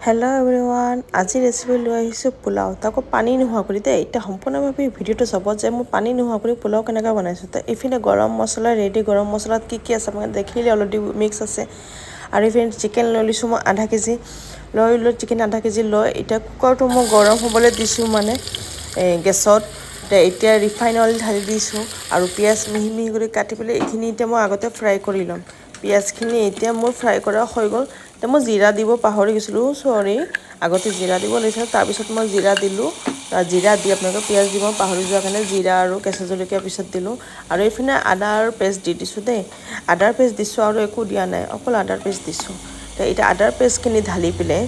Hello' everyone, আজি recipe লৈ আহিছোঁ পোলাও, তাকো পানী নোহোৱা কৰি দেই। এতিয়া সম্পূৰ্ণভাৱে ভিডিঅ'টো চাব যে মই পানী নোহোৱা কৰি পোলাও কেনেকৈ বনাইছোঁ। তো এইপিনে গৰম মছলা ৰেডি। গৰম মছলাত কি কি আছে আপোনালোকে দেখিলে, অলৰেডি মিক্স আছে। আৰু এইপিনে চিকেন লৈ লৈছোঁ মই আধা কেজি লৈ লৈ চিকেন আধা কেজি লৈ এতিয়া কুকাৰটো মই গৰম হ'বলৈ দিছোঁ, মানে গেছত। এতিয়া ৰিফাইন অইল ঢালি দিছোঁ আৰু পিঁয়াজ মিহি মিহি কৰি কাটি পেলাই এইখিনি এতিয়া মই আগতে ফ্ৰাই কৰি ল'ম। পিঁয়াজখিনি এতিয়া মোৰ ফ্ৰাই কৰা হৈ গ'ল। এতিয়া মই জিৰা দিব পাহৰি গৈছিলোঁ, চৰি। আগতে জিৰা দিব লাগিছিল, তাৰপিছত মই জিৰা দিলোঁ। জিৰা দি আপোনালোকে পিঁয়াজ দিব পাহৰি যোৱাৰ কাৰণে জিৰা আৰু কেঁচা জলকীয়া পিছত দিলোঁ। আৰু এইপিনে আদাৰ পেষ্ট দি দিছোঁ দেই। আদাৰ পেষ্ট দিছোঁ আৰু একো দিয়া নাই, অকল আদাৰ পেষ্ট দিছোঁ। এতিয়া আদাৰ পেষ্টখিনি ঢালি পেলাই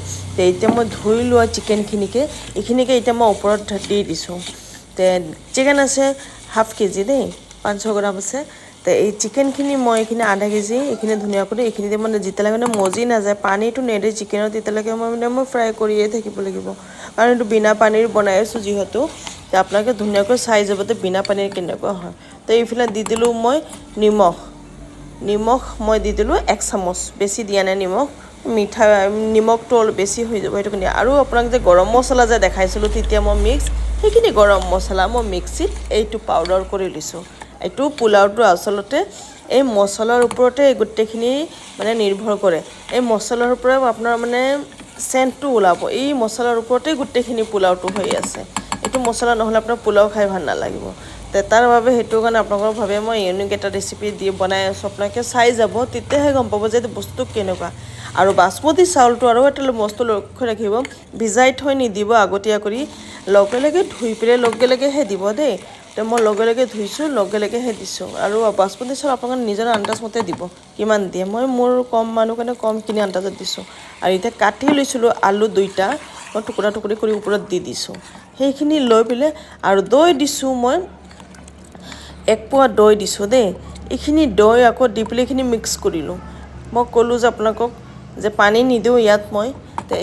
এতিয়া মই ধুই লোৱা চিকেনখিনিকে এইখিনিকে এতিয়া মই ওপৰত দি দিছোঁ। তে চিকেন আছে হাফ কেজি দেই, 500 গ্ৰাম আছে। তে এই চিকেনখিনি মই এইখিনি আধা কেজি এইখিনি ধুনীয়া কৰি এইখিনিতে মানে যেতিয়ালৈকে মানে মজি নাযায়, পানীটো নেৰে চিকেনত, তেতিয়ালৈকে মই মানে মই ফ্ৰাই কৰিয়ে থাকিব লাগিব, কাৰণ এইটো বিনা পানীৰ বনাই আছোঁ যিহেতু। আপোনালোকে ধুনীয়াকৈ চাই যাব যে বিনা পানীৰ কেনেকুৱা হয়। তো এইফালে দি দিলোঁ মই নিমখ। নিমখ মই দি দিলোঁ এক চামুচ, বেছি দিয়া নাই নিমখ। মিঠা নিমখটো অলপ বেছি হৈ যাব, সেইটো কাৰণে। আৰু আপোনাক যে গৰম মছলা যে দেখাইছিলোঁ তেতিয়া মই মিক্স, সেইখিনি গৰম মছলা মই মিক্সিত এইটো পাউডাৰ কৰি লৈছোঁ। এইটো পোলাওটো আচলতে এই মছলাৰ ওপৰতে গোটেইখিনি মানে নিৰ্ভৰ কৰে। এই মছলাৰ পৰা আপোনাৰ মানে চেণ্টটো ওলাব। এই মছলাৰ ওপৰতে গোটেইখিনি পোলাওটো হৈ আছে। এইটো মছলা নহ'লে আপোনাৰ পোলাও খাই ভাল নালাগিব। তাৰ বাবে সেইটো কাৰণে আপোনালোকৰ ভাবে মই ইউনিক এটা ৰেচিপি দি বনাই আছোঁ। আপোনালোকে চাই যাব, তেতিয়াহে গম পাব যে এইটো বস্তুটো কেনেকুৱা। আৰু বাচমতি চাউলটো আৰু এটা বস্তু লক্ষ্য ৰাখিব, ভিজাই থৈ নিদিব আগতীয়া কৰি, লগে লগে ধুই পেলাই লগে লগেহে দিব দেই। তো মই লগে লগে ধুইছোঁ, লগে লগেহে দিছোঁ। আৰু বাচমতি চাউল আপোনালোকে নিজৰ আন্দাজমতে দিব, কিমান দিয়ে। মই মোৰ কম মানুহ কাৰণে কমখিনি আন্দাজত দিছোঁ। আৰু এতিয়া কাটি লৈছিলোঁ আলু দুইটা, মই টুকুৰা টুকুৰি কৰি ওপৰত দি দিছোঁ। সেইখিনি লৈ পেলাই আৰু দৈ দিছোঁ, মই এক পোৱা দৈ দিছোঁ দেই। এইখিনি দৈ আকৌ দি পেলাই এইখিনি মিক্স কৰিলোঁ। মই ক'লোঁ যে আপোনালোকক যে পানী নিদিওঁ ইয়াত মই।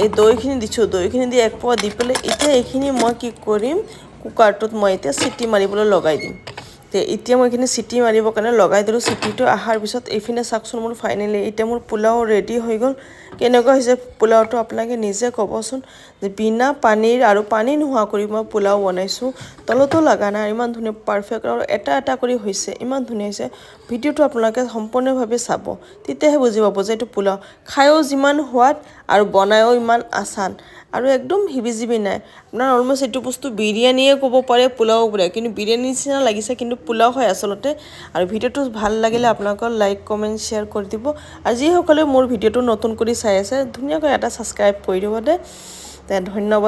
এই দৈখিনি দিছোঁ, দৈখিনি দি এক পোৱা দি পেলাই এতিয়া এইখিনি মই কি কৰিম, কুকাৰটোত মই এতিয়া চিটি মাৰিবলৈ লগাই দিম। তে এতিয়া মই এইখিনি চিটি মাৰিবৰ কাৰণে লগাই দিলোঁ। চিটিটো অহাৰ পিছত এইপিনে চাওকচোন, মোৰ ফাইনেলি এতিয়া মোৰ পোলাও ৰেডি হৈ গ'ল। কেনেকুৱা হৈছে পোলাওটো আপোনালোকে নিজে ক'বচোন, যে বিনা পানীৰ আৰু পানী নোহোৱা কৰি মই পোলাও বনাইছোঁ। তলতো লগা নাই, ইমান ধুনীয়া পাৰফেক্ট আৰু এটা এটা কৰি হৈছে, ইমান ধুনীয়া হৈছে। ভিডিঅ'টো আপোনালোকে সম্পূৰ্ণভাৱে চাব, তেতিয়াহে বুজি পাব যে এইটো পোলাও খায়ো যিমান সোৱাদ আৰু বনায়ো ইমান আচান আৰু একদম হিবি জিবি নাই। আপোনাৰ অলমষ্ট এইটো বস্তু বিৰিয়ানীয়ে ক'ব পাৰে, পোলাও পাৰে, কিন্তু বিৰিয়ানীৰ নিচিনা লাগিছে, কিন্তু পোলাও হয় আচলতে। আৰু ভিডিঅ'টো ভাল লাগিলে আপোনালোকৰ লাইক, কমেণ্ট, শ্বেয়াৰ কৰি দিব। আৰু যিসকলে মোৰ ভিডিঅ'টো নতুন কৰি চাই আছে, ধুনীয়াকৈ এটা ছাবস্ক্ৰাইব কৰি দিব দেই। ধন্যবাদ।